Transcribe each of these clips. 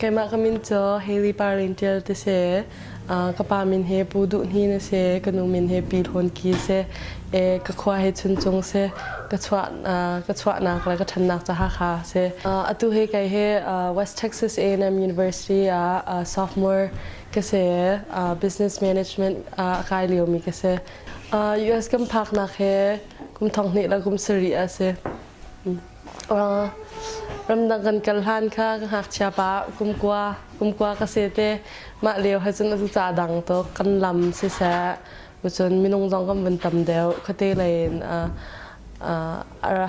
Keimah ka min cu Haley Parlin Ṭial ti si. Ka pa min hi Pu Duh Hnin a si. Ka nu min hi Pi Hlawn Ki a si. Ka khua hi Chuncung si. Ka chuah ka chuahnak le ka ṭhannak cu Hakha a si. Atu hi kei hi West Texas A&M University ah sophomore ka si. Business management a kai liomi ka si. US kan phaknak hi kum thong hnih le kum sarih a si. Ramdang kan kal hlan kha ka ngakchia pa kumkua kumkua ka si te mah lio he cun atu ca dang tuk kan lam siseh cun minung zong kan vun tam deuh khuate lei in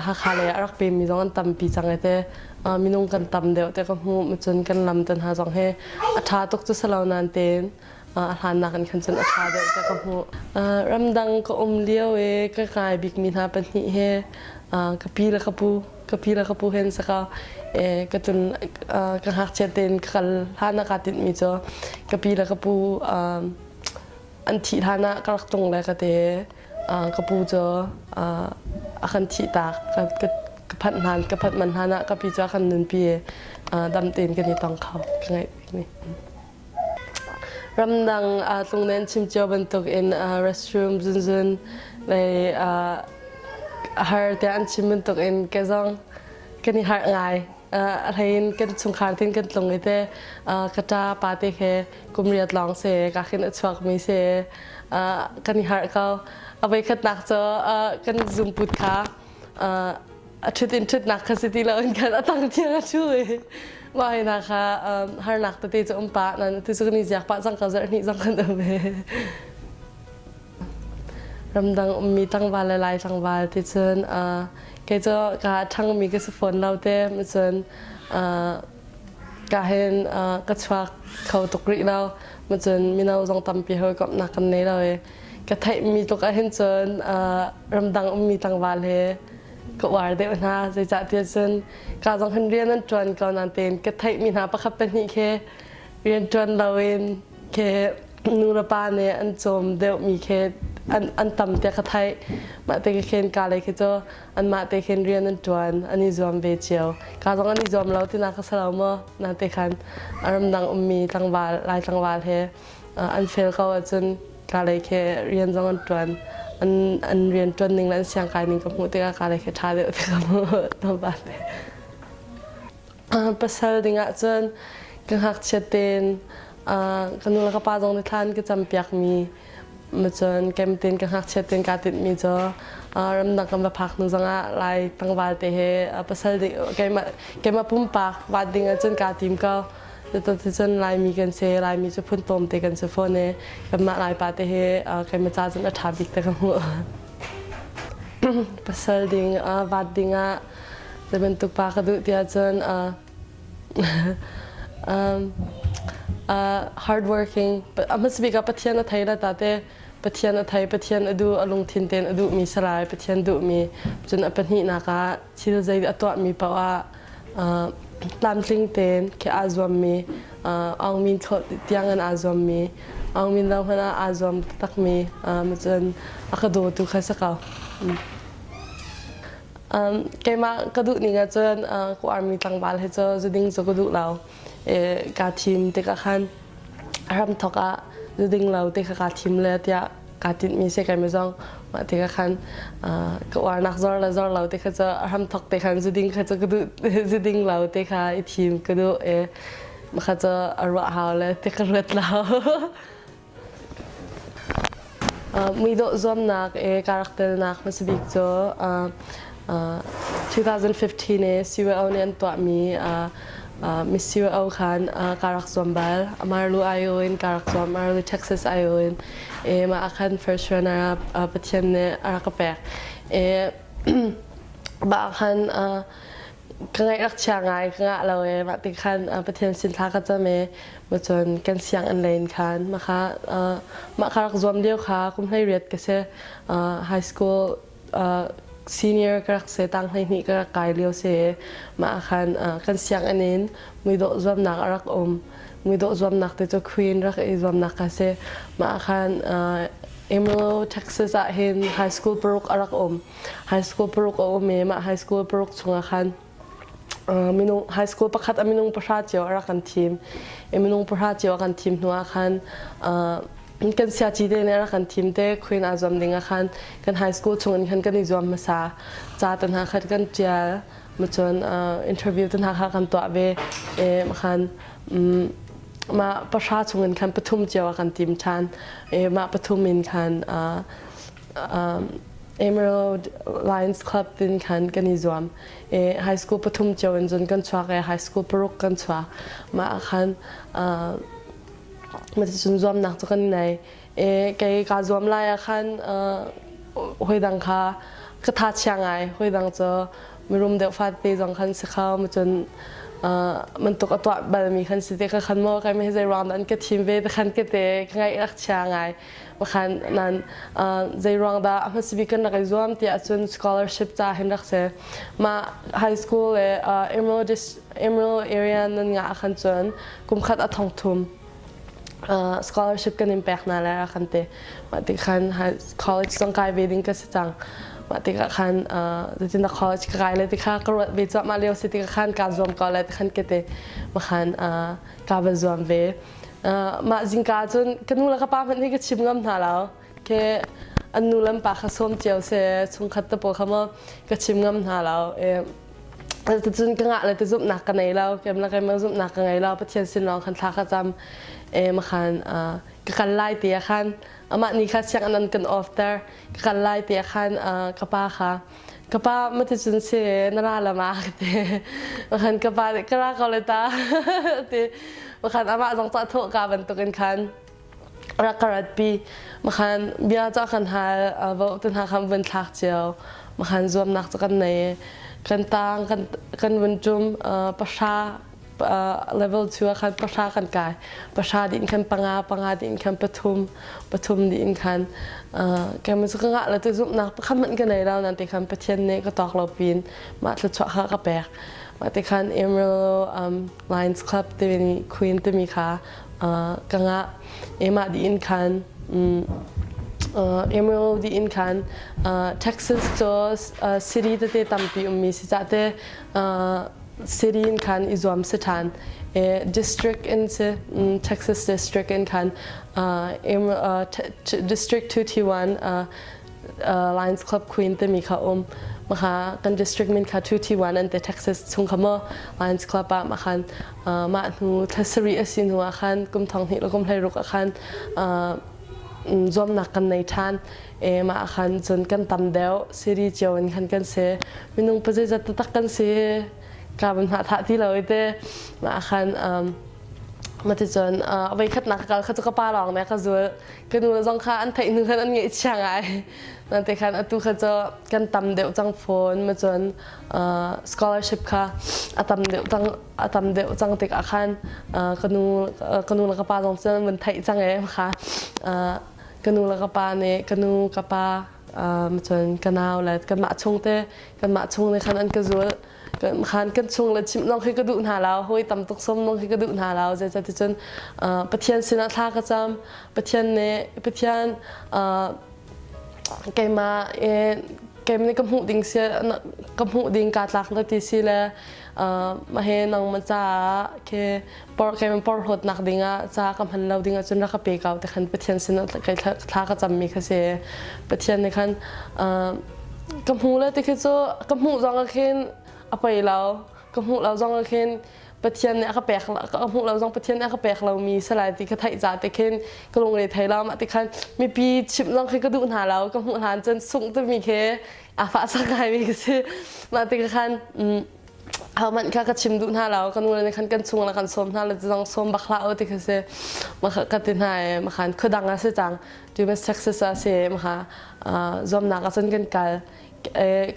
Hakha lei ah a rak pemmi zong an tampi cang i te minung kan tam deuh te ka hmuh cun kan lam te hna zong hi a ṭha tuk cu si lo nain tein a hlannak in khan cun a ṭha deuh tiah ka hmuh. Ramdang ka um lio i ka ngai bikmi hna pahnih hi ka pi le ka pu ka pi le ka pu hen saka ka tun ka ngakchia tein ka kal hlan ah kaa tinhmi cu ka pi le ka pu an thih hlan ah ka rak tlung le ka te ka pu cu a kan thih tak ka phanh hlan ka phanh man hlan ah ka pi cu a kan nunpi i dam tein kan i tong kho ka ngaih bikmi. Ramdang tlungnen chim cio bantukin restroom zunzun lei a har tiah an chim bantukin ke zong kan i harh ngai. A hlei in kan chungkhar tin kan tlung i te ka ṭa pa te he kum riat lawng si ka khin a chuakmi si kan i harh ko. A voikhatnak cu kan zungput kha a ṭhut in ṭhutnak kha si ti loin khan a tang tiang a ṭhu i mah hi hna kha harnak tete cu um pah nan tu cu kan i ziak pah cang ko zarh hnih zong kan um i ramdang ummi tlangval le lai tlangval ti cun kei cu ka ṭhangmi ka si fawn lo te cun ka hin ka chuak kho tuk rih lo cun mino zong tampi hawikomhnak kan nei lo i ka theihmi tluk ahhin cun ramdang ummi tlangval he ka uar deuh hna zeicahtiah cun ka zong hin rian an ṭuan ko nain tein ka theihmi hna pakhat pahnih khi rian ṭuan loin khi nu le pa nih an cawm deuhmi khi an an tam tiah ka theih mah te khin ka lei khi cu anmah te khin rian an ṭuan an i zuam ve cio ka zong an i zuam lo tinak ka si lo maw na te khan ramdang ummi tlangval lai tlangval he an fel ko ahcun kalei khi rian zong an ṭuan an an rian ṭuan ning le an siangkai ning ka hmuh tikah kalei khi ṭha deuh ti ka hmuh pasal ding ahcun ka ngakchiat tein ka nu le ka pa zong nih thla an ka campiak mi cun kem tein ka ngakchiat tein kaa tinhmi cu ramdang kan va phak hnu zongah lai tlangval te he pasal ding keimah keimah pumpak vat ding ahcun kaa tim ko Cuticun Laimi kan si. Laimi cu phun tlawmte kan si fawn i kanmah Laipa te hi keimah ca cun a ṭha bik te ka hmuh. Pasal ding, vat ding ah zei bantuk pa ka duh tiah cun hardworking, a hmasa bik ah Pathian a thei le ta te Pathian a thei, Pathian a duh, a lungthin tein a duhmi si lai, Pathian duhmi. Cun a pahnihnak ah thil zei a tuahmi paoh ah tlamtling tein khi aa zuammi aungmin tiang in aa zuammi aungmin lo hmanh ah aa zuam takmi cun a ka dawtu kha si ko. Keimah ka duh ning ahcun ka uarmi tlangval hi cu zuding cu ka duh lo. Kaa thim tikah khan hramthawk ah zuding lo ti kha kaa thim le tiah kaa tinhmi si kai mi zong mah tikah khan ka uarnak zor le zor lo ti kha cu a hramthawk te khan zuding kha cu ka duh zuding lo ti kha i thim ka duh i kha cu a ruah hau le ti ka ruat lo. Muidawh zuamnak i kaa rak telnak hmasa bik cu 2015 i CYO nih an tuahmi Miss CYO khan kaa rak zuam bal. Amarillo IO in kaa rak zuam, Amarillo Texas IO in. I mah ah khan first runner ah Pathian nih a rak ka pek. I mah ah khan ka ngaih rak chia ngai, ka ngah lo i mah ti khan Pathian sin thla ka cam i cun kan sianginn lei in khan mah kha mah kha rak zuam lio kha kum 18 ka si. High school senior ka rak si tang 12 ka rak kai lio si mah ah khan kan sianginn in muidawh zuamnak a rak um muidawh zuamnak te cu queen rak i zuamnak ka si mah ah khan Amarillo Texas ah hin high school paruk a rak um high school paruk a um i mah high school paruk chungah khan. Minung high school pakhat a minung pahra cio a rak kan thim. I minung pahra cio a kan thim hnu ah khan kan siaci te nih a rak kan thim te queen aa zuam ding ah khan kan high school chung in khan kan i zuam hmasa. Ca te hna khan kan ṭial. Cun interview te hna kha kan tuah ve. Khan mah pahra chung in khan pathum cio a kan tim ṭhan. Mah pathum in khan Emerald Lions Club tin khan kan i zuam. High school pathum cio in cun kan chuak i high school paruk kan chuak. Mah ah khan cun zuamnak cu kan nei. Kei kaa zuam lai ah khan hawi kha ka tha chia ngai. Hawi dang cu mirum deuh fate zong khan si kho. Cun bantuk a tuah balmi khan si te ka khan maw kai zei ruang dah an ka thim ve te khan ka te ka ngaih rak chia ngai. Khan nan zei ruang dah a hmasa bik kan rak i zuam tiah cun scholarship ca hin rak si. Mah high school le Emerald Emerald area nan ngah ah khan cun kum khat a thong thum scholarship kan in pek hna lai a kan ti. Mah ti khan college zong kai ve ding ka si cang. Mah tikah khan zeitindah college ka kai lai ti kha ka ruat ve cuahmah lio si tikah khan kaa zuam ko lai ti khan ka ti. Mah khan kaa va zuam ve. Mah zingka cun ka nu le ka pa hmanh hi ka chim ngam hna lo. Ke an nu le an pa kha sawm cio se chungkhat te pawl kha maw ka chim ngam hna lo. Cun ka ngah le ti zumhnak ka nei lo. Kem le keimah zumhnak ka ngei lo. Pathian sin lawng khan thla ka cam. E ma khan ka kal lai ti ah khan amah ni kha sianginn an kan off ter. Ka kal lai ti ah khan ka pa kha ka pa mati cun si na ra la ma ka ti. Khan ka pa nih ka ra ko le ta ti. Khan amah zong ca thawh ka bantukin khan rak ka ratpi. Makhan bia ca kan hal vo te hna khan vun thlak cio. Makhan zuamnak cu kan nei. Kan tang kan kan vun ṭum pahra level 2 ah khan pahra kan kai. Pahra dih in khan panga, panga dih in khan pathum, pathum dih in khan keimah cu ka ngah le ti zumhnak pakhat hmanh ka nei lo nan ti khan Pathian nih ka tawk lo pin mah thluachuah kha ka pek. Mah ti khan Emerald Lions Club timi Queen timi kha ka ngah. Emah dih in khan Emerald dih in khan Texas cu city tete tampi ummi si cah te city in khan i zuam si ṭhan. District in si Texas district in khan District 2T1 Lions Club Queen timi kha um. Maka kan district min kha 2T1 an te Texas chung kha maw Lions Club ah mah khan mah hnu thla sarih a si hnu ah khan kum thong hnih le kum 16 ah khan zuamnak kan nei ṭhan. E mah khan cun kan tam deuh siri cio in khan kan si. Minung pa zeizat taktak kan si ka van hma thah ti lo i te mah khan maticun voi khatnak ka kal kha cu ka pa lawng nih a ka zul. Ka nu zong kha an theih hnu khan an ngaihchia ngai. Nate khan atu kha cu kan tam deuh cang fawn ma cun scholarship kha a tam deuh cang a tam deuh cang tikah khan ka nu ka nu le ka pa zong cun an vun theih cang e kha ka nu le ka pa nih ka nu ka pa cun ka nau le kanmah chung te kanmah chung nih khan an ka zul khan kan chung le chimh zong khi ka duh hna lo hawi tam tuk som zong khi ka duh hna lo zeicahticun Pathian sinah thla ka cam Pathian nih Pathian keimah keimah nih ka hmuh ding si ka hmuh ding kaa tlak na ti si le mah he nangmah caah khi por keimah porhlawtnak dingah ca ka hman lo ding ahcun rak ka pe ko ti khan Pathian sinah kei thla ka cammi kha si Pathian nih khan ka hmu le ti khi cu ka hmuh zong ah khin a poi lo ka hmuh lo zong ah khin Pathian nih a ka pek ka hmuh lo zong Pathian nih a ka pek lomi salai ti ka theih ca te khin ka lungre thei lo mah ti khan mipi chimh zong khi ka duh hna lo ka hmuh hlan cun sungh timi khi a fah sak ngai mi ka si mah ti ka khan Ahohmanh kha ka chim duh hna lo. Ka nu le nih khan kan chung le kan sawm hna le zong sawm bak hlah u ti kha si. Ka ti hna i makhan khuadang ah si cang. Tumas Texas ah si maka zuamnak ah cun kan kal.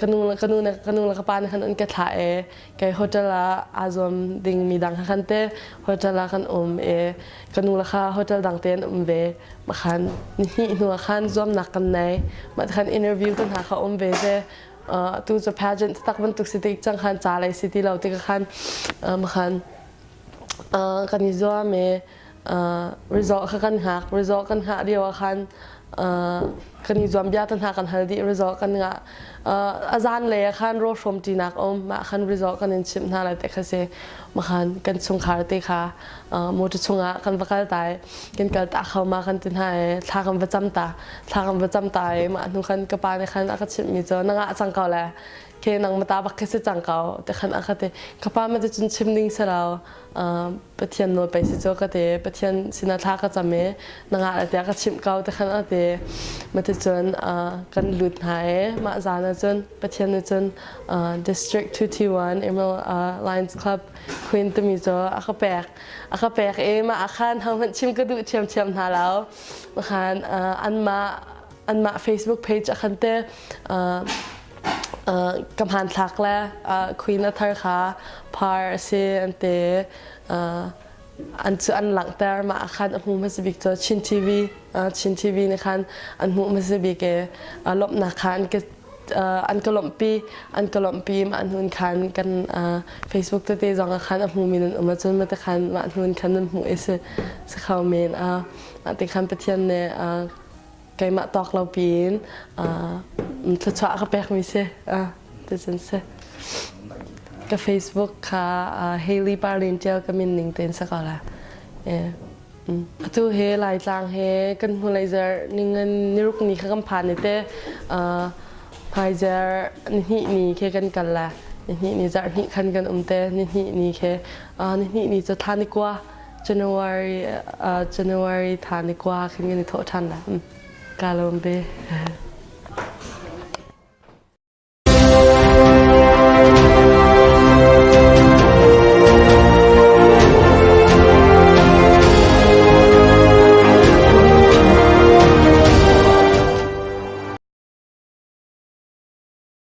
Ka nu ka nu ka nu le ka pa nih khan an ka thlah i kei hotel ah aa zuam ding mi dang kha khan te hotel ah kan um i ka nu le kha hotel dang te an um ve. Makhan ni hnih hnu ah khan zuamnak kan nei. Mah khan interview te hna kha um ve ve. Atu cu pageant taktak bantuk si tik cang khan ca lei si ti lo tikah khan khan kan i zuam i result kha kan hngak result kan hngah lio ah khan. Kan i zuam bia te hna kan hal dih result kan ngah. A zan lei ah khan raw hrawm ṭinak um mah khan result kan in chimh hna lai te kha si. Makhan kan chungkhar te kha motor chungah kan va kal ta i kan kal ta kho ma kan ti hna i thla kan va cam ta thla kan va cam ta i mah hnu khan ka pa nih khan a ka chimhmi cu na ngah cang ko le ke nang mata bak khi si cang ko te khan a ka ti ka pa ma cun chim ding si lo Pathian nawl pei si cu ka ti Pathian sinah thla ka cam i na ngah le tiah ka chimh ko te khan a ti ma ti cun kan lut hna i mah zan ah cun Pathian nih cun District 221 Emerald Lions Club Queen timi cu a ka pek a ka pek i mah ah khan hohmanh chim ka duh ṭhiamṭhiam hna lo khan anmah anmah Facebook page ah khan te ka hmanthlak le Queen a thar kha par a si an ti an cu an langhter mah ah khan a hmu hmasa bik cu Chin TV Chin TV nih khan an hmuh hmasa bik i lawmhnak kha an ka an ka lawmhpi an ka lawmhpi mah hnun khan kan Facebook tete zong ah khan a hmumi nan um ahcun mah te khan mah hnun khan nan hmuh i si si kho men mah te khan Pathian nih keimah tawk lo piin thluachuah a ka pekmi si ticun si ka Facebook kha Haley Parlin Tial ka min ning tein sa ko la Atu he Laitlang he kan hnulei zarh ningan niruk ni kha kan phan i te hmaizer nihnih ni khi kan kal la nihnih ni zarh hnih khan kan um te nihnih ni khi nihnih ni cu thla ni kua January January thla ni kua khin kan i thawh ṭhan la ka lawm be.